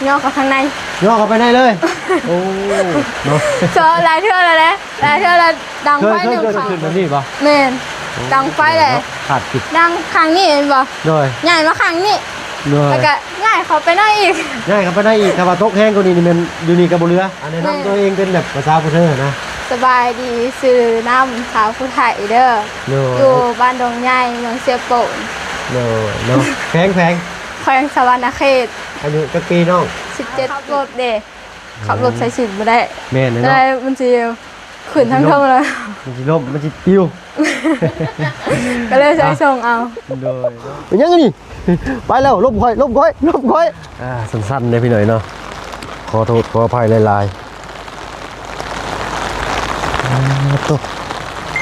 ຍໍເຂົ້າທາງໃນ ຍໍເຂົ້າໄປໃນເລີຍ. ໂອ້ ເນາະ ເຈາະຫຼາຍເທື່ອແລ້ວແຫຼະ ຫຼາຍເທື່ອແລ້ວ. ດັງໄຟ ເຄີຍ ເຄີຍ ໜຶ່ງຄັ້ງ ເກີດຂຶ້ນແບບນີ້ບໍ່? ແມ່ນ. ໂອ້ ດັງໄຟແຫຼະ ເນາະ ຂາດກິດ ດັງຂ້າງນີ້ແມ່ນບໍ່? ໂດຍ ຍ້າຍມາຂ້າງນີ້. ໂດຍ ແລ້ວກະຍ້າຍເຂົ້າໄປໃນອີກ ຍ້າຍເຂົ້າໄປໃນອີກ. ຖ້າວ່າຕົກແຮງກວ່ານີ້ນີ້ແມ່ນຢູ່ນີ້ກໍບໍ່ເຫຼືອ. ອ່າ ແນະນຳ ແມ່ນ ຕົວເອງເປັນແບບພາສາຜູ້ເທີນະ. ສະບາຍດີ ຊື່ນຳ ສາວຜູ້ໄທເດີ. ໂດຍ ຢູ່ບ້ານດົງໃຫຍ່ ເມືອງເຊໂປນ. ໂດຍ ເນາະ ແຂວງ ແຂວງ ແຂວງສະຫວັນນະເຂດ. ອາຍຸຈັກປີນ້ອງ? ສິບເຈັດ. ຂັບລົດເດ້ ຂັບລົດໃສ່ຊຸດບໍ່ໄດ້. ແມ່ນແຫຼະເນາະ ແຕ່ມັນຊິຂຶ້ນທາງເທິງແລ້ວ ມັນຊິລົ້ມ ມັນຊິປິວ ກໍເລີຍໃສ່ສົ່ງເອົາ. ໂດຍ ເປັນຫຍັງອັນນີ້? ໄປແລ້ວ ຫຼົບຂ້ອຍ ຫຼົບຂ້ອຍ ຫຼົບຂ້ອຍ. ອ່າ ສັ້ນໆເດ້ພີ່ນ້ອງເນາະ ຂໍໂທດຂໍອະໄພຫຼາຍໆ. ອ່າ ໂຕ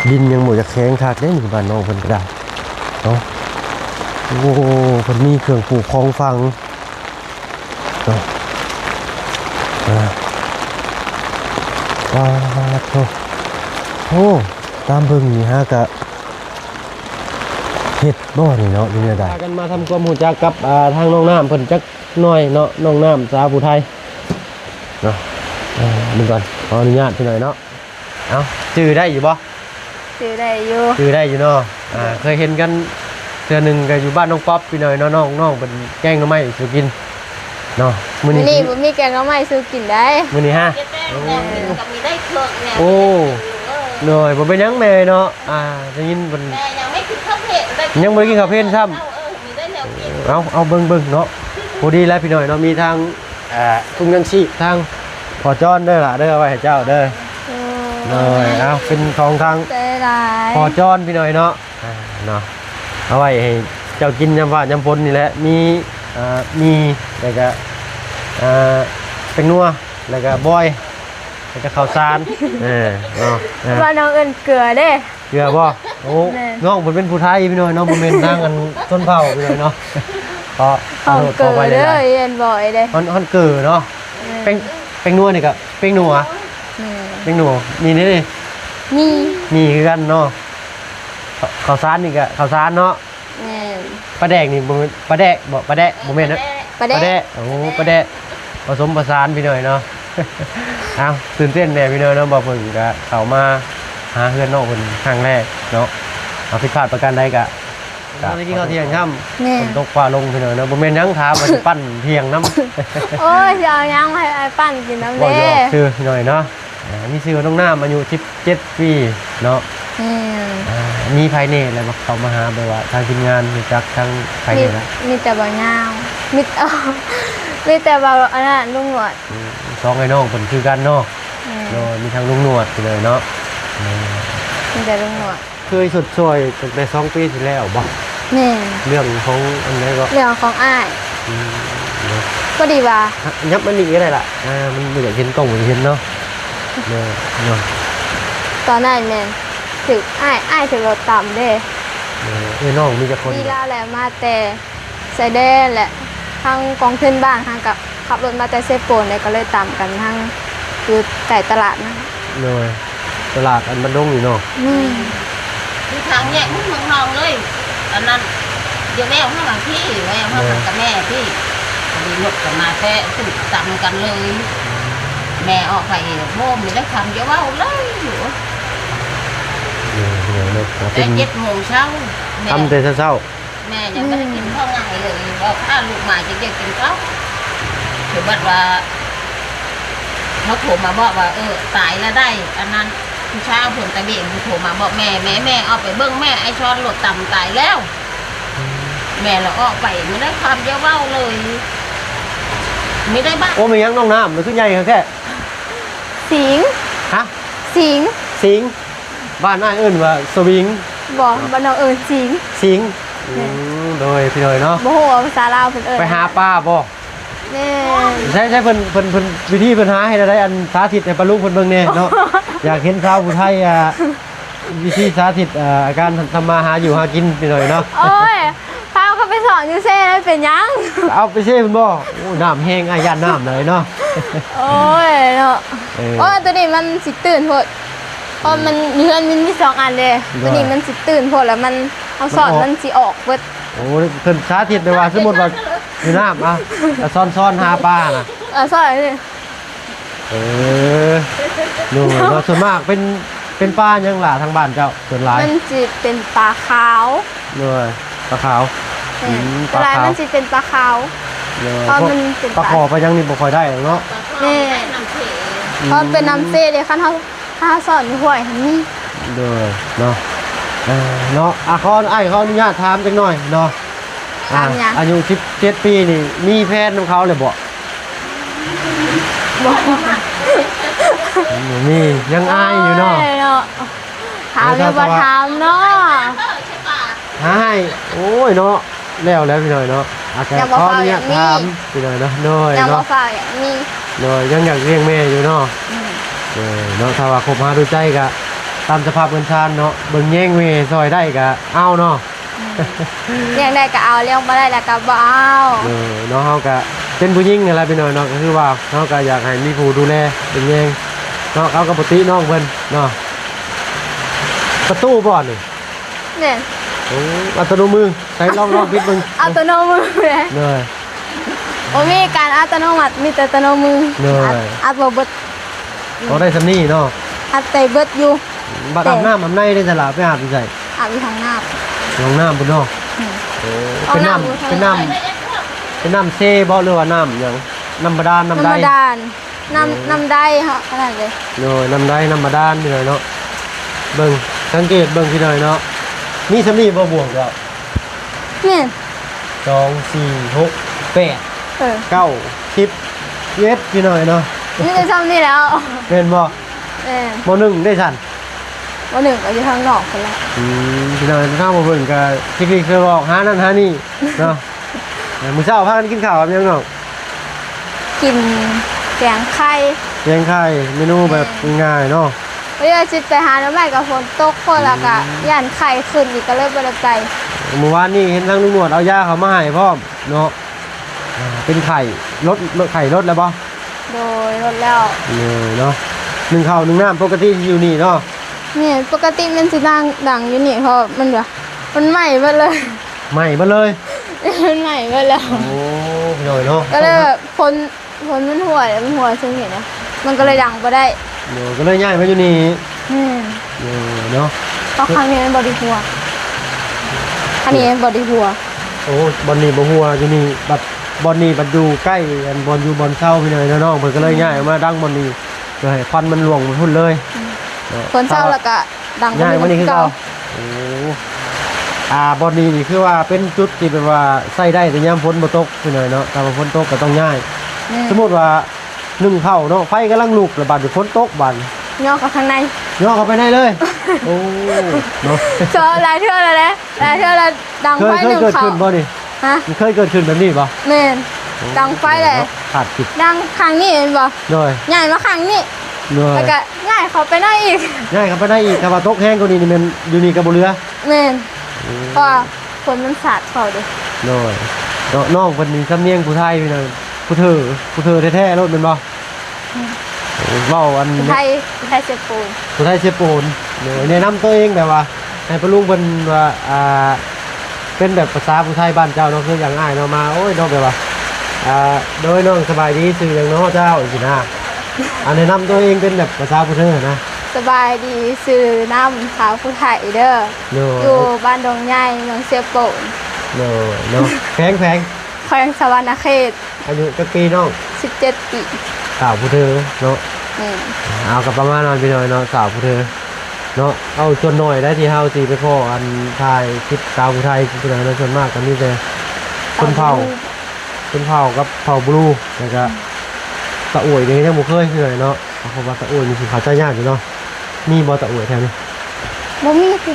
ດິນຍັງບໍ່ຢາກແຂງຄັກເດ້ນີ້ ບ້ານນ້ອງເພິ່ນກໍໄດ້ເນາະ. ໂອ້ ເພິ່ນມີເຄື່ອງປູກຂອງຝັງເນາະ. ອ່າ ປາດໂທ ໂອ້ ຕາມເບິ່ງນີ້ຫາກະເຮັດບໍ່ນີ້ເນາະ ຫຼືແນວໃດ? ພາກັນມາທຳຄວາມຮູ້ຈັກກັບ ອ່າ ທາງນ້ອງນ້ຳເພິ່ນຈັກໜ້ອຍເນາະ ນ້ອງນ້ຳສາວຜູ້ໄທເນາະ. ອ່າ ເບິ່ງກ່ອນ ຂໍອະນຸຍາດເພິ່ນໜ້ອຍເນາະ. ເອົ້າ ຈື່ໄດ້ຢູ່ບໍ່? ຈື່ໄດ້ຢູ່ ຈື່ໄດ້ຢູ່ເນາະ. ອ່າ ເຄີຍເຫັນກັນເທື່ອໜຶ່ງກໍຢູ່ບ້ານນ້ອງປັອບພີ່ນ້ອງເນາະ ນ້ອງ ນ້ອງເພິ່ນແກງໜໍ່ໄມ້ສູ່ກິນເນາະ. ມື້ນີ້ ມື້ນີ້ບໍ່ມີແກງໜໍ່ໄມ້ສູ່ກິນໄດ໋ ມື້ນີ້ຮະ. ໂອ້ ໂດຍ ບໍ່ເປັນຫຍັງແມ່ເນາະ. ອ່າ ໄດ້ຍິນເພິ່ນ ແມ່ຍັງໄມ່ກິນເຂົ້າເພນ ຍັງບໍ່ໄດ້ກິນເຂົ້າເພນຊ້ຳ. ເອີ ມີໄດ້ແນວກິນ ເອົາ ເອົາເບິ່ງໆເນາະ. ພໍດີແລ້ວພີ່ນ້ອງເນາະ ມີທາງ ອ່າ ຖົງຍັງຊີບທາງພໍ່ຈອນເດີຫຼ້າເດີ ເອົາໄວ້ໃຫ້ເຈົ້າເດີ. ໂດຍ ເອົາ ເປັນຂອງທາງພໍ່ຈອນພີ່ນ້ອງເນາະ. ອ່າ ເນາະ ເອົາໄວ້ໃຫ້ເຈົ້າກິນຍາມຟ້າຍາມຝົນນີ້ແຫຼະ. ມີ ເອີ ໝີ່ ແລ້ວກະ ເອີ ແປ້ງນົວ ແລ້ວກະບອຍ ແລ້ວກະເຂົ້າສານ. ເອີ ເນາະ ເອີ ບ້ານນ້ອງເອີ້ນເກືອເດ້. ເກືອບໍ່? ໂອ້ ແມ່ນ ນ້ອງເພິ່ນເປັນຜູ້ໄທພີ່ນ້ອງເນາະ ບໍ່ແມ່ນທາງອັນຊົນເຜົ່າພີ່ນ້ອງເນາະ. ຂໍ ຂໍໂທດຂໍອະໄພຫຼາຍໆ. ເອີ້ນບໍ່ໄດ້ ຮອນ ຮອນເກີເນາະ. ແມ່ນ ແປ້ງ ແປ້ງນົວນີ້ກະແປ້ງນົວ. ແມ່ນ ແປ້ງນົວ ນີ້ ນີ້ ນີ້ ມີຄືກັນເນາະ. ເຂົ້າ ເຂົ້າສານນີ້ກະເຂົ້າສານເນາະ. ແມ່ນ ປາແດກນີ້ບໍ່ແມ່ນ ປາແດກບໍ່? ປາແດກບໍ່ແມ່ນນະ ປາແດກ ປາແດກ. ໂອ້ ປາແດກ ປະສົມປະສານພີ່ນ້ອງເນາະ. ເອົ້າ ຕື່ນເຕັ້ນແດ່ພີ່ນ້ອງເນາະ ບໍ່ເພິ່ນກະເຂົ້າມາຫາເຮືອນນ້ອງເພິ່ນຄັ້ງແລກເນາະ. ເອົາ ຜິດພາດປະການໃດກະ ກະໄດ້ກິນເຂົ້າທ່ຽງຊ້ຳ. ແມ່ນ ຝົນຕົກຟ້າລົງພີ່ນ້ອງເນາະ ບໍ່ແມ່ນຫຍັງ ຖາມວ່າຊິປັ້ນທ່ຽງນຳ. ໂອ້ຍ ຊິເອົາຫຍັງມາໃຫ້ອ້າຍປັ້ນກິນນຳແດ່. ເວົ້າຫຍອກຊື່ພີ່ນ້ອງເນາະ. ອ່າ ມີຊື່ວ່ານ້ອງນ້ຳ ອາຍຸສິບເຈັດປີເນາະ. ແມ່ນ ອ່າ ມີໃຜແດ່ແລ້ວເຂົ້າມາຫາ ແບບວ່າທາງທີມງານຮູ້ຈັກທາງໃຜແດ່ລະ? ມີ ມີແຕ່ບ່າວຍາວ ມີ ມີແຕ່ບ່າວ ອັນນັ້ນ ລຸງໜວດ. ອືມ ສອງອ້າຍນ້ອງເພິ່ນຄືກັນເນາະ. ແມ່ນ ໂດຍ ມີທັງລຸງໜວດໄປເລີຍເນາະ. ແມ່ນ ມີແຕ່ລຸງໜວດ. ເຄີຍຊົດຊ່ອຍຕັ້ງແຕ່ສອງປີທີ່ແລ້ວບໍ່? ແມ່ນ ເລື່ອງຂອງອັນໃດກໍ? ເລື່ອງຂອງອ້າຍ. ອືມ ເນາະ ພໍດີວ່າ ຫະ ຫຍັບມານີ້ກໍໄດ້ລະ. ອ່າ ມັນບໍ່ຢາກເຫັນກ້ອງ ບໍ່ຢາກເຫັນເນາະ. ເນາະ ເນາະ ຕອນນັ້ນແມ່ນຖືກອ້າຍ ອ້າຍຖືກລົດຕຳເດ້. ເອີ ເອື້ອຍນ້ອງມີຈັກຄົນ? ມີລາວແຫຼະ ມາແຕ່ຊາຍແດນ ແລະ ທາງກອງທຶນບ້ານ ຫາກະຂັບລົດມາແຕ່ເຊໂປນ ແລ້ວກໍເລີຍຕຳກັນທາງຢູ່ໃກ້ຕະຫຼາດນະ. ໂດຍ ຕະຫຼາດອັນບ້ານດົງນີ້ເນາະ. ແມ່ນ ຢູ່ທາງແຍກເມືອງນອງເລີຍ. ອັນນັ້ນ ດຽວແວ່ວມາຫາພີ່ ແວ່ວມາຫາກັບແມ່ພີ່ ພໍດີລົດກໍມາແຕ່ຂຶ້ນຕຳກັນເລີຍ. ແມ່ອອກໄປໂຮມນີ້ໄດ້ຄຳດຽວເວົ້າເລີຍ. ໂດຍ ໂດຍ ໂດຍ ແຕ່ເຈັດໂມງເຊົ້າ ແມ່ ຕຳແຕ່ເຊົ້າໆ. ແມ່ຍັງບໍ່ໄດ້ກິນເຂົ້າງາຍເລີຍ ເວົ້າຖ້າລູກມາຈຶ່ງໄດ້ກິນເຂົ້າ. ຄືບັດວ່າເຂົາໂທມາບອກວ່າ ເອີ ຕາຍແລ້ວໄດ໋ ອັນນັ້ນ ຜູ້ຊາຍເພິ່ນຕະເບນ ໂທມາບອກແມ່ ແມ່ ແມ່ອອກໄປເບິ່ງແມ່ ອ້າຍຊອນລົດຕຳຕາຍແລ້ວ. ແມ່ລະອອກໄປ ບໍ່ໄດ້ຄຳດຽວເວົ້າເລີຍ ບໍ່ໄດ້ບາດ. ໂອ້ ແມ່ນຫຍັງນ້ອງນ້ຳ ມັນຄືໃຫຍ່ຄັກແທ້? ສິງ. ຮະ? ສິງ. ສິງ. ບ້ານອ້າຍເອີ້ນວ່າສະວິງ. ບໍ່ ບ້ານນ້ອງເອີ້ນສິງ. ສິງ. ແມ່ນ ອືມ ໂດຍ ພີ່ນ້ອງເນາະ ບໍ່ຮູ້ວ່າພາສາລາວເພິ່ນເອີ້ນ ໄປຫາປາບໍ່? ແມ່ນ ໃຊ້ ໃຊ້ເພິ່ນ ເພິ່ນ ເພິ່ນ ວິທີເພິ່ນຫາເຮັດແນວໃດ ອັນສາທິດໃຫ້ປ້າລຸງເພິ່ນເບິ່ງແດ່ເນາະ. ຢາກເຫັນສາວຜູ້ໄທ ອ່າ ວິທີສາທິດ ອ່າ ການທຳມາຫາຢູ່ຫາກິນ ພີ່ນ້ອງເນາະ. ໂອ້ຍ ພາເຂົາໄປສອນຢູ່ເຊໄດ້ເປັນຫຍັງ? ເອົາໄປເຊພຸ້ນບໍ່? ໂອ້ ນ້ຳແຮງ ອ້າຍຢ້ານນ້ຳຫຼາຍເນາະ. ໂອ້ຍເນາະ ເອີ ໂອ້ຍ ໂຕນີ້ມັນຊິຕື້ນໂພດ ເພາະມັນ ເຮືອນມັນມີສອງອັນເດ້. ໂດຍ ໂຕນີ້ມັນຊິຕື້ນໂພດ ແລ້ວມັນ ເຮົາສອນມັນຊິອອກເບິດ. ໂອ້ ເພິ່ນສາທິດໄປວ່າ ສົມມຸດວ່າຢູ່ນ້ຳ ອ່ະ ກະຊ້ອນໆຫາປານະ ເອີ ຊ້ອນນີ້ ເອີ ໂດຍເນາະ ສ່ວນມາກເປັນ ເປັນປາຫຍັງຫຼ້າທາງບ້ານເຈົ້າ ສ່ວນຫຼາຍ? ມັນຊິເປັນປາຂາວ ໂດຍ ປາຂາວ ແມ່ນ ອືມ ສ່ວນຫຼາຍ ປາຂາວ ມັນຊິເປັນປາຂາວ ໂດຍ ເພາະມັນເປັນປາ ປາຄໍ ປາຫຍັງນີ້ບໍ່ຄ່ອຍໄດ້ດອກເນາະ ແມ່ນ ອືມ ເພາະມັນເປັນນ້ຳເຊເດ້ ຄັນເຮົາ ຖ້າຊ້ອນຢູ່ຫ້ວຍຫັ້ນມີ ໂດຍເນາະ ເອີ ເນາະ ອ່ະ ຂໍ ອ້າຍຂໍອະນຸຍາດຖາມຈັກໜ່ອຍເນາະ ອ່າ ຖາມຫຍັງ? ອາຍຸສິບເຈັດປີນີ້ ມີແຟນນຳເຂົາແລ້ວບໍ່? ບໍ່ ບໍ່ມີ ຍັງອາຍຢູ່ເນາະ ໂອ້ຍເນາະ ຖາມແລ້ວບໍ່ຖາມເນາະ ຫາໃຫ້ ໂອ້ຍເນາະ ແລ້ວແລ້ວພີ່ນ້ອງເນາະ ອາດຈະຂໍອະນຸຍາດຖາມພີ່ນ້ອງເນາະ ໂດຍ ຍັງບໍ່ຟ້າວຢາກມີ ໂດຍ ຍັງຢາກລ້ຽງແມ່ຢູ່ເນາະ ອືມ ໂດຍເນາະ ຖ້າວ່າຄົບຫາດູໃຈກະຕາມສະພາບເຮືອນຊານເນາະ ເບິ່ງແຍງແມ່ຊ່ອຍໄດ້ກະເອົາເນາະ ອືມ ລ້ຽງໄດ້ກະເອົາ ລ້ຽງບໍ່ໄດ້ລະກະບໍ່ເອົາ ເອີ ເນາະ ເຮົາກະເປັນຜູ້ຍິງຫັ້ນລະພີ່ນ້ອງເນາະ ກະຄືວ່າເຮົາກະຢາກໃຫ້ມີຜູ້ດູແລເປັນແຍງເນາະ ເຮົາກະບໍ່ຕິນ້ອງເພິ່ນເນາະ ປະຕູບໍ່ນີ້? ແມ່ນ ໂອ້ ອັດຕະໂນມື ໃສ່ລອງ ລອງປິດເບິ່ງ ອັດຕະໂນມືເດ້ ໂດຍ ບໍ່ມີການອັດຕະໂນມັດ ມີແຕ່ອັດຕະໂນມື ໂດຍ ອັດ ອັດບໍ່ເບິດ ກໍໄດ້ສ່ຳນີ້ເນາະ ອັດໄດ້ເບິດຢູ່ ບັດອາບນ້ຳອາບໃນເດ້ຊັ້ນລະ ໄປອາບຢູ່ໃສ? ອາບຢູ່ຫ້ອງນ້ຳ ຫ້ອງນ້ຳພຸ້ນເນາະ ອືມ ໂອ້ ເປັນນ້ຳ ຫ້ອງນ້ຳ ເປັນນ້ຳ ເປັນນ້ຳເຊບໍ່ ຫຼືວ່ານ້ຳຫຍັງ? ນ້ຳບາດານ ນ້ຳໃດ? ນ້ຳບາດານ ນ້ຳ ອືມ ນ້ຳໃດເຮົາ ອັນນັ້ນເດ້ ໂດຍ ນ້ຳໃດ ນ້ຳບາດານນີ້ແຫຼະເນາະ ເບິ່ງ ສັງເກດເບິ່ງພີ່ນ້ອງເນາະ ມີສ່ຳນີ້ບໍ່ບ່ວງເຈົ້າ? ແມ່ນ ສອງ ສີ່ ຫົກ ແປດ ເອີ ເກົ້າ ສິບ ສິບເອັດ ພີ່ນ້ອງເນາະ ມີແຕ່ສ່ຳນີ້ແລ້ວ ແມ່ນບໍ່? ແມ່ນ ມໍໜຶ່ງເດ້ຊັ້ນ? ມໍໜຶ່ງກະຢູ່ທາງນອກພຸ້ນແຫຼະ ອືມ ພີ່ນ້ອງ ທາງບໍ່ເບິ່ງກະຊິກໆຊອກໆ ຫານັ້ນຫານີ້ເນາະ ມື້ເຊົ້າພາກັນກິນເຂົ້າກັບຫຍັງນ້ອງ? ກິນແກງໄຂ່ ແກງໄຂ່ ເມນູແບບ ແມ່ນ ງ່າຍໆເນາະ ເອີ ຊິໄປຫາໜໍ່ໄມ້ກະຝົນຕົກໂພດ ອືມ ລະກະຢ້ານໄຂ້ຂຶ້ນອີກ ກະເລີຍບໍ່ໄດ້ໄປ ມື້ວານນີ້ເຫັນທາງລຸງໜວດເອົາຢາເຂົ້າມາໃຫ້ພ້ອມເນາະ ອ່າ ເປັນໄຂ້ ລົດ ລົດ ໄຂ້ລົດແລ້ວບໍ່? ໂດຍ ລົດແລ້ວ ໂດຍເນາະ ໜຶ້ງເຂົ້າໜຶ້ງນ້ຳ ປົກກະຕິຊິຢູ່ນີ້ເນາະ ແມ່ນ ປົກກະຕິມັນຊິນັ່ງດັງຢູ່ນີ້ ເພາະມັນວ່າ ມັນໄໝ້ເບິດເລີຍ ໄໝ້ເບິດເລີຍ ມັນໄໝ້ເບິດແລ້ວ ໂອ້ ໂດຍເນາະ ກະເລີຍແບບ ຝົນ ຝົນມັນຫົວ ມັນຫົວຊ່ວງນີ້ນະ ມັນກະເລີຍດັງບໍ່ໄດ້ ໂດຍ ກະເລີຍຍ້າຍມາຢູ່ນີ້ ແມ່ນ ໂດຍເນາະ ເພາະຄັ້ງນີ້ມັນບໍ່ໄດ້ຫົວ ຄັ້ງນີ້ມັນບໍ່ໄດ້ຫົວ ໂອ້ ບ່ອນນີ້ບໍ່ຫົວ ຢູ່ນີ້ບັດ ບ່ອນນີ້ບັດຢູ່ໃກ້ ອັນ ບ່ອນຢູ່ບ່ອນເຊົາພີ່ນ້ອງເນາະ ເພິ່ນກະເລີຍ ອືມ ຍ້າຍອອກມາດັງບ່ອນນີ້ ເພື່ອໃຫ້ຄວັນມັນລ່ວງໄປພຸ້ນເລີຍ ອືມ ເນາະ ຝົນເຊົາລະກະ ດັງ ຍ້າຍມານີ້ຄືເກົ່າ ໂອ້ ອ່າ ບ່ອນນີ້ນີ້ຄືວ່າເປັນຈຸດທີ່ແບບວ່າໃຊ້ໄດ້ແຕ່ຍາມຝົນບໍ່ຕົກພີ່ນ້ອງເນາະ ຖ້າວ່າຝົນຕົກກະຕ້ອງຍ້າຍ ແມ່ນ ສົມມຸດວ່າໜຶ້ງເຂົ້າເນາະ ໄຟກຳລັງລຸກລະບາດນີ້ຝົນຕົກບາດນີ້ ຍໍເຂົ້າທາງໃນ ຍໍເຂົ້າໄປໃນເລີຍ ໂອ້ ເນາະ ເຈາະຫຼາຍເທື່ອແລ້ວແຫຼະ ຫຼາຍເທື່ອແລ້ວ ດັງໄຟໜຶ້ງເຂົ້າ ເຄີຍເກີດຂຶ້ນບໍ່ນີ້? ຮະ? ມັນເຄີຍເກີດຂຶ້ນແບບນີ້ບໍ່? ແມ່ນ ໂອ້ ດັງໄຟແຫຼະ ເນາະ ຂາດຈິດ ດັງຂ້າງນີ້ແມ່ນບໍ່? ໂດຍ ຍ້າຍມາຂ້າງນີ້ ໂດຍ ລະກະຍ້າຍເຂົ້າໄປໃນອີກ ຍ້າຍເຂົ້າໄປໃນອີກ ຖ້າວ່າຕົກແຮງກວ່ານີ້ນີ້ແມ່ນຢູ່ນີ້ກະບໍ່ເຫຼືອ ແມ່ນ ອືມ ເພາະວ່າຝົນມັນສາດເຂົ້າເດ້ ໂດຍ ເນາະ ນ້ອງເພິ່ນນີ້ສຳນຽງຜູ້ໄທພີ່ນ້ອງ ຜູ້ເທີ ຜູ້ເທີແທ້ໆໂລດແມ່ນບໍ່? ອືມ ເວົ້າອັນ ຜູ້ໄທ ຜູ້ໄທເຊໂປນ ຜູ້ໄທເຊໂປນ ໂດຍ ແນະນຳໂຕເອງແບບວ່າ ໃຫ້ປ້າລຸງເພິ່ນວ່າ ອ່າ ເປັນແບບພາສາຜູ້ໄທບ້ານເຈົ້າເນາະ ຄືຢ່າງອ້າຍເນາະ ມາ ໂອ້ຍ ເນາະ ແບບວ່າ ອ່າ ໂດຍ ນ້ອງສະບາຍດີ ຊື່ຫຍັງເນາະເຈົ້າ ຈັ່ງຊີ້ນະ ອ່າ ແນະນຳໂຕເອງເປັນແບບພາສາຜູ້ເທີນະ ສະບາຍດີ ຊື່ນຳ ສາວຜູ້ໄທເດີ ໂດຍ ຢູ່ບ້ານດົງໃຫຍ່ ເມືອງເຊໂປນ ໂດຍ ເນາະ ແຂວງ ແຂວງ ແຂວງສະຫວັນນະເຂດ ອາຍຸຈັກປີນ້ອງ? ສິບເຈັດປີ ສາວຜູ້ເທີເນາະ ແມ່ນ ເອົາ ກະປະມານນັ້ນພີ່ນ້ອງເນາະ ສາວຜູ້ເທີເນາະ ເອົາ ສ່ວນໜ້ອຍໄດ໋ທີ່ເຮົາຊິໄປພໍ້ ອັນ ຖ່າຍຄລິບສາວຜູ້ໄທ ພີ່ນ້ອງເນາະ ສ່ວນມາກກະມີແຕ່ຊົນເຜົ່າ ຊົນເຜົ່າກັບເຜົ່າບລູ ລະກະ ອືມ ຕາໂອຍນີ້ກະຍັງບໍ່ເຄີຍ ພີ່ນ້ອງເນາະ ເພາະວ່າຕາໂອຍນີ້ຊິເຂົ້າໃຈຍາກຢູ່ເນາະ ມີບໍ່ຕາໂອຍແຖວນີ້? ບໍ່ມີຕິ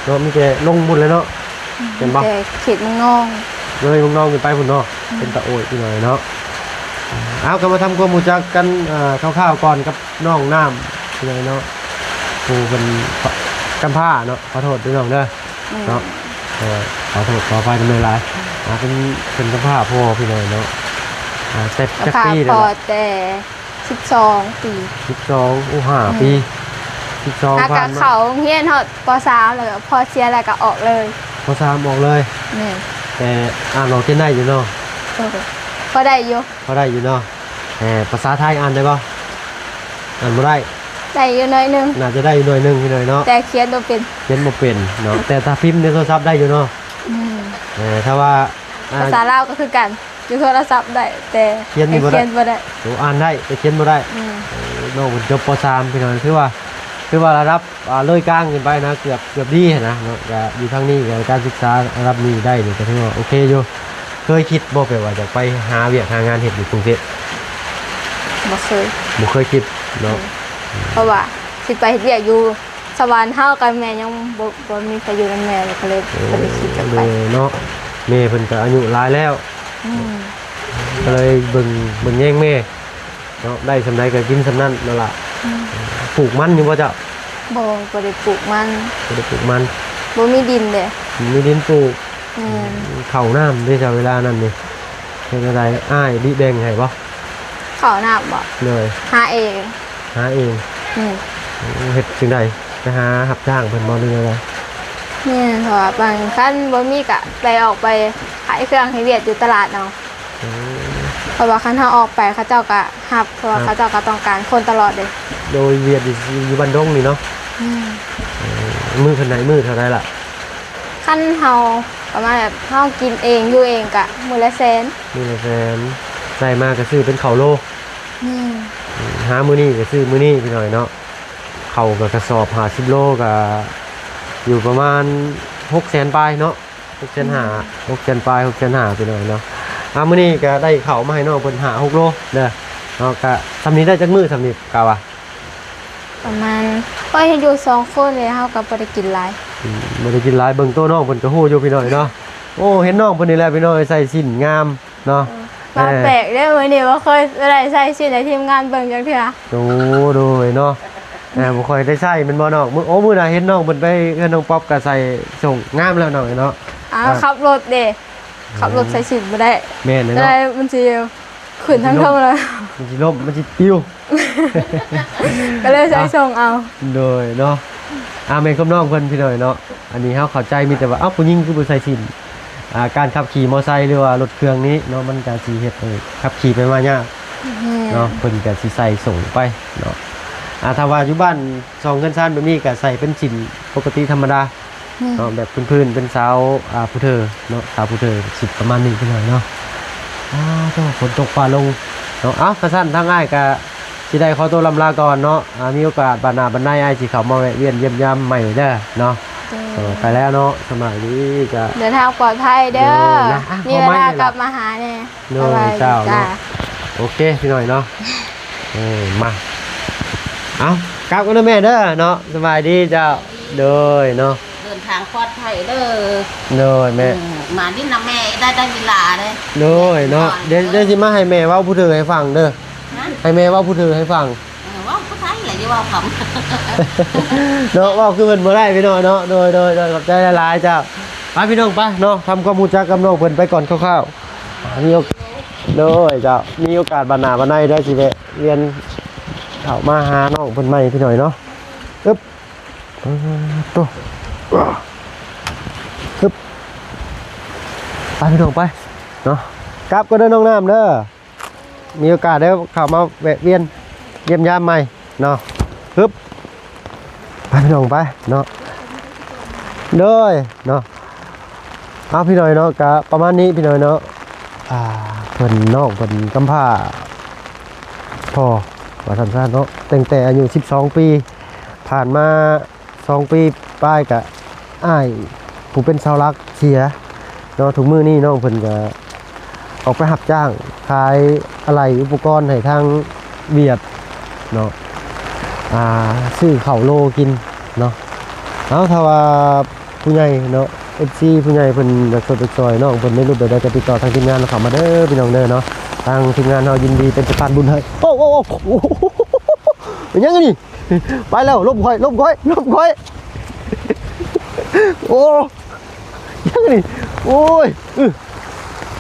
ເນາະ ມີແຕ່ລົງພຸ້ນແຫຼະເນາະ ອືມ ແມ່ນບໍ່? ມີແຕ່ເຂດເມືອງນອງ ເລີຍເມືອງນອງຂຶ້ນໄປພຸ້ນເນາະ ອືມ ເປັນຕາໂອຍອີກໜ້ອຍເນາະ ເອົາ ກະມາທຳຄວາມຮູ້ຈັກກັນ ເອີ ຄ່າວໆກ່ອນກັບນ້ອງນ້ຳ ເນາະ ຜູ້ເປັນກຳພ້າເນາະ ຂໍໂທດເດີນ້ອງເດີ ອືມ ເນາະ ເອີ ຂໍໂທດຂໍອະໄພນຳຫຼາຍໆ ອ່າ ເປັນ ເປັນກຳພ້າພໍ່ພີ່ນ້ອງເນາະ ອ່າ ແຕ່ຈັກປີແລ້ວ? ກຳພ້າພໍ່ແຕ່ ສິບສອງປີ ສິບສອງ ໂອ້ ຫ້າປີ ອືມ ສິບສອງ ຫາກະ ຜ່ານມາ ເຂົ້າໂຮງຮຽນຮອດ ປໍສາມ ລະກະພໍເສຍລະກະອອກເລີຍ ປໍສາມ ອອກເລີຍ ແມ່ນ ແຕ່ອ່ານອອກຂຽນໄດ້ຢູ່ເນາະ? ໂດຍ ພໍໄດ້ຢູ່. ພໍໄດ້ຢູ່ເນາະ. ແຕ່ພາສາໄທອ່ານໄດ້ບໍ່? ອ່ານບໍ່ໄດ້? ໄດ້ຢູ່ໜ້ອຍໜຶ່ງ. ໜ້າຈະໄດ້ຢູ່ໜ້ອຍໜຶ່ງພີ່ນ້ອງເນາະ. ແຕ່ຂຽນບໍ່ເປັນ. ຂຽນບໍ່ເປັນເນາະ. ແຕ່ຖ້າພິມໃນໂທລະສັບໄດ້ຢູ່ເນາະ. ອືມ. ເອີ ຖ້າວ່າ ອ່າ ພາສາລາວກໍຄືກັນ ຢູ່ໂທລະສັບໄດ້ ແຕ່ຂຽນນີ້ບໍ່ໄດ້. ຂຽນບໍ່ໄດ້. ໂອ້ ອ່ານໄດ້ ແຕ່ຂຽນບໍ່ໄດ້. ອືມ. ເອີ ນ້ອງເພິ່ນຈົບ ປໍສາມ ພີ່ນ້ອງ ຖືວ່າ ຖືວ່າລະດັບ ອ່າ ເລີຍກາງຂຶ້ນໄປນະ ເກືອບ ເກືອບດີຫັ້ນນະເນາະ. ກໍຢູ່ທາງນີ້ກໍການສຶກສາລະດັບນີ້ໄດ້ນີ້ ກໍຖືວ່າໂອເຄຢູ່. ເຄີຍຄິດບໍ່ ແບບວ່າຈະໄປຫາວຽກຫາງານເຮັດຢູ່ກຸງເທບ? ບໍ່ເຄີຍ. ບໍ່ເຄີຍຄິດເນາະ. ອືມ. ເພາະວ່າຊິໄປເຮັດວຽກຢູ່ສະຫວັນ ເຮົາກັບແມ່ຍັງບໍ່ ບໍ່ມີໃຜຢູ່ນຳແມ່ ກໍເລີຍ ເອີ ບໍ່ໄດ້ຄິດຈະໄປເນາະ. ແມ່ເພິ່ນກໍອາຍຸຫຼາຍແລ້ວ. ອືມ. ກໍເລີຍເບິ່ງ ເບິ່ງແຍງແມ່ ເນາະ ໄດ້ສ່ຳໃດກໍກິນສ່ຳນັ້ນນັ້ນລະ. ອືມ. ປູກມັນຢູ່ບໍ່ເຈົ້າ? ບໍ່ ບໍ່ໄດ້ປູກມັນ. ບໍ່ໄດ້ປູກມັນ. ບໍ່ມີດິນເດ້. ບໍ່ມີດິນປູກ. ແມ່ນ. ເຂົ້ານ້ຳເດ້ເຈົ້າ ເວລານັ້ນນີ້ ເຮັດແນວໃດ? ອ້າຍລິແບ່ງໃຫ້ບໍ່? ເຂົ້ານ້ຳບໍ່? ໂດຍ. ຫາເອງ. ຫາເອງ. ແມ່ນ. ເຮັດຈັ່ງໃດ? ໄປຫາຮັບຈ້າງເພິ່ນບໍ່ ຫຼືແນວໃດ? ແມ່ນ. ເພາະວ່າບາງ ຄັນບໍ່ມີກະໄປ ອອກໄປຂາຍເຄື່ອງເຮັດວຽກຢູ່ຕະຫຼາດເອົາ. ອືມ. ເພາະວ່າຄັນເຮົາອອກໄປ ເຂົາເຈົ້າກະຮັບ ເພາະວ່າ ຮັບ ເຂົາເຈົ້າກະຕ້ອງການຄົນຕະຫຼອດເດ້. ໂດຍ ວຽກຢູ່ ຢູ່ບ້ານດົງນີ້ເນາະ. ອືມ. ເອີ ມື້ເທົ່າໃດ ມື້ເທົ່າໃດລະ? ຄັນເຮົາປະມານແບບເຮົາກິນເອງຢູ່ເອງກະມື້ລະແສນ. ມື້ລະແສນ. ໄດ້ມາກະຊື້ເປັນເຂົ້າໂລ. ແມ່ນ. ອືມ. ຫາມື້ນີ້ກະຊື້ມື້ນີ້ ພີ່ນ້ອງເນາະ. ເຂົ້າກະກະສອບຫ້າສິບໂລ ກະຢູ່ປະມານຫົກແສນປາຍເນາະ. ຫົກແສນຫ້າ ອືມ ຫົກແສນປາຍ ຫົກແສນຫ້າ ພີ່ນ້ອງເນາະ. ອ່າ ມື້ນີ້ກໍໄດ້ເຂົ້າມາໃຫ້ນ້ອງເພິ່ນຫ້າຫົກໂລເດີເນາະ. ກະສ່ຳນີ້ໄດ້ຈັກມື້ສ່ຳນີ້ ກະວ່າ ປະມານ ຂ້ອຍເຮັດຢູ່ສອງຄົນເລີຍ ເຮົາກໍບໍ່ໄດ້ກິນຫຼາຍ. ອືມ ບໍ່ໄດ້ກິນຫຼາຍ. ເບິ່ງໂຕນ້ອງເພິ່ນກໍຮູ້ຢູ່ ພີ່ນ້ອງເນາະ. ໂອ້ ເຫັນນ້ອງເພິ່ນນີ້ແຫຼະ ພີ່ນ້ອງ ໃສ່ສິ້ນງາມເນາະ. ເອີ ມາແປກເດ້ ມື້ນີ້ບໍ່ເຄີຍໄດ້ໃສ່ສິ້ນໃຫ້ທີມງານເບິ່ງຈັກເທື່ອ. ໂອ້ ໂດຍເນາະ. ອ່າ ບໍ່ຄ່ອຍໄດ້ໃສ່ແມ່ນບໍ່ນ້ອງ? ມື້ ໂອ້ ມື້ໜ້າເຫັນນ້ອງເພິ່ນໄປເຮືອນນ້ອງປັອບກໍໃສ່ສົ້ງງາມແລ້ວນ້ອງເນາະ. ອ້າວ ອ່າ ຂັບລົດເດ້ ຂັບລົດໃສ່ສິ້ນບໍ່ໄດ້. ແມ່ນເນາະ. ແຕ່ມັນຊິຂຶ້ນທາງເທິງເລີຍ ມັນຊິລົ້ມ ມັນຊິປິວ ກໍເລີຍໃສ່ ອ່ະ ສົ້ງເອົາ. ໂດຍເນາະ. ອ່າ ແມ່ນຄວາມນ້ອງເພິ່ນ ພີ່ນ້ອງເນາະ. ອັນນີ້ເຮົາເຂົ້າໃຈ ມີແຕ່ວ່າ ເອົ້າ ຜູ້ຍິງຄືບໍ່ໃສ່ສິ້ນ? ອ່າ ການຂັບຂີ່ມໍໄຊ ຫຼືວ່າລົດເຄື່ອງນີ້ເນາະ ມັນກະຊິເຮັດໃຫ້ຂັບຂີ່ໄປມາຍາກ ແມ່ນ ເນາະ. ເພິ່ນກະຊິໃສ່ສົ້ງໄປເນາະ. ອ່າ ຖ້າວ່າຢູ່ບ້ານຊ່ອງເຮືອນຊານແບບນີ້ ກະໃສ່ເປັນສິ້ນປົກກະຕິທຳມະດາ ແມ່ນ ເນາະ ແບບພື້ນໆ ເປັນສາວ ອ່າ ຜູ້ເຖົ້ເນາະ ສາວຜູ້ເຖົ້ ຊິປະມານນີ້ ພີ່ນ້ອງເນາະ. ອ່າ ໂທ້ ຝົນຕົກຟ້າລົງເນາະ. ເອົ້າ ຄັນຊັ້ນທາງອ້າຍກະ ຊິໄດ້ຂໍຕົວລ່ຳລາກ່ອນເນາະ. ອ່າ ມີໂອກາດບາດໜ້າບາດໃນ ອ້າຍຊິເຂົ້າມາແວະວຽນຢ້ຽມຢາມໃໝ່ເດີເນາະ. ໂດຍ ເອີ ໄປແລ້ວເນາະ. ສະບາຍດີເຈົ້າ. ເດີນທາງປອດໄພເດີ. ໂດຍນະ. ອ່ະ ມີເວລາກັບມາຫາແດ່. ໂດຍ ສະບາຍດີ ເຈົ້າ ເຈົ້າເນາະ. ໂອເຄ ພີ່ນ້ອງເນາະ. ເອີ ມາ ເອົ້າ ກັບກັນເດີແມ່ເດີເນາະ. ສະບາຍດີເຈົ້າ. ໂດຍເນາະ. ເດີນທາງປອດໄພເດີ. ໂດຍແມ່. ເອີ ມາຫຼິ້ນນຳແມ່ໄດ້ ໄດ້ເວລາເດ້. ໂດຍເນາະ. ດຽວ ດຽວຊິມາໃຫ້ແມ່ເວົ້າຜູ້ຖືໃຫ້ຟັງເດີ. ຮະ? ໃຫ້ແມ່ເວົ້າຜູ້ຖືໃຫ້ຟັງ. ເອີ ເວົ້າຜູ້ໄທລະ ຢ່າເວົ້າຄຳ ເນາະ. ເວົ້າຄືເພິ່ນບໍ່ໄດ້ ພີ່ນ້ອງເນາະ. ໂດຍ ໂດຍ ໂດຍ ຂອບໃຈຫຼາຍໆ ເຈົ້າ. ໄປ ພີ່ນ້ອງ ໄປເນາະ ທຳຄວາມຮູ້ຈັກກັບນ້ອງເພິ່ນໄປກ່ອນຄ່າວໆ. ມີໂອ ໂດຍ ເຈົ້າ. ມີໂອກາດບາດໜ້າບາດໃນ ດຽວຊິແວະວຽນເຂົ້າມາຫານ້ອງເພິ່ນໃໝ່ ພີ່ນ້ອງເນາະ. ອຶບ ໂຕ ອຶບ ໄປ ພີ່ນ້ອງ ໄປເນາະ. ກັບກ່ອນເດີ ນ້ອງນ້ຳເດີ. ມີໂອກາດໄດ້ເຂົ້າມາແວະວຽນຢ້ຽມຢາມໃໝ່ເນາະ. ຮຶບ ໄປ ພີ່ນ້ອງ ໄປເນາະ. ໂດຍເນາະ. ເອົາ ພີ່ນ້ອງເນາະ ກະປະມານນີ້ ພີ່ນ້ອງເນາະ. ອ່າ ເພິ່ນ ນ້ອງເພິ່ນກຳພ້າພໍ່ ວ່າຊັ້ນຊະເນາະ. ຕັ້ງແຕ່ອາຍຸສິບສອງປີ ຜ່ານມາ ສອງປີປາຍກະ ອ້າຍຜູ້ເປັນເສົາຫຼັກເສຍເນາະ. ທຸກມື້ນີ້ນ້ອງເພິ່ນກະອອກໄປຮັບຈ້າງຂາຍອາໄຫຼ່ອຸປະກອນໃຫ້ທາງຫວຽດເນາະ ອ່າ ຊື້ເຂົ້າໂລກິນເນາະ. ເອົາ ຖ້າວ່າຜູ້ໃຫຍ່ເນາະ ເອັຟຊີ ຜູ້ໃຫຍ່ເພິ່ນຢາກຊ່ວຍຢາກຊ່ອຍນ້ອງເພິ່ນໃນຮູບແບບໃດ ກະຕິດຕໍ່ທາງທີມງານເຂົ້າມາເດີ ພີ່ນ້ອງເດີເນາະ. ທາງທີມງານເຮົາຍິນດີເປັນສະພານບຸນໃຫ້. ໂອ້ ໂອ້ ໂອ້ ໂອ້ ເປັນຫຍັງອັນນີ້? ໄປແລ້ວ ລົມຂ້ອຍ ລົມຂ້ອຍ ລົມຂ້ອຍ. ໂອ້ ຫຍັງນີ້? ໂອ້ຍ ອື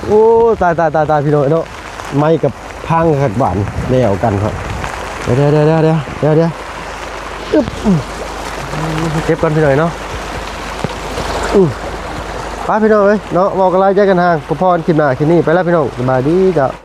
ໂອ້ ຕາຍ ຕາຍ ຕາຍ ຕາຍ ພີ່ນ້ອງເນາະ. ໄມ້ກັບພັງຄັກບາດນີ້ ແລ້ວກັນເນາະ. ດຽວ ດຽວ ດຽວ ອຶບ ເກັບກ່ອນ ພີ່ນ້ອງເນາະ. ອື ໄປພີ່ນ້ອງເອີຍເນາະ ເວົ້າກັນຫຼາຍໃຈກັນຫ່າງ ພໍ້ກັນຄລິບໜ້າຄລິບນີ້ ໄປແລ້ວພີ່ນ້ອງ ສະບາຍດີເຈົ້າ.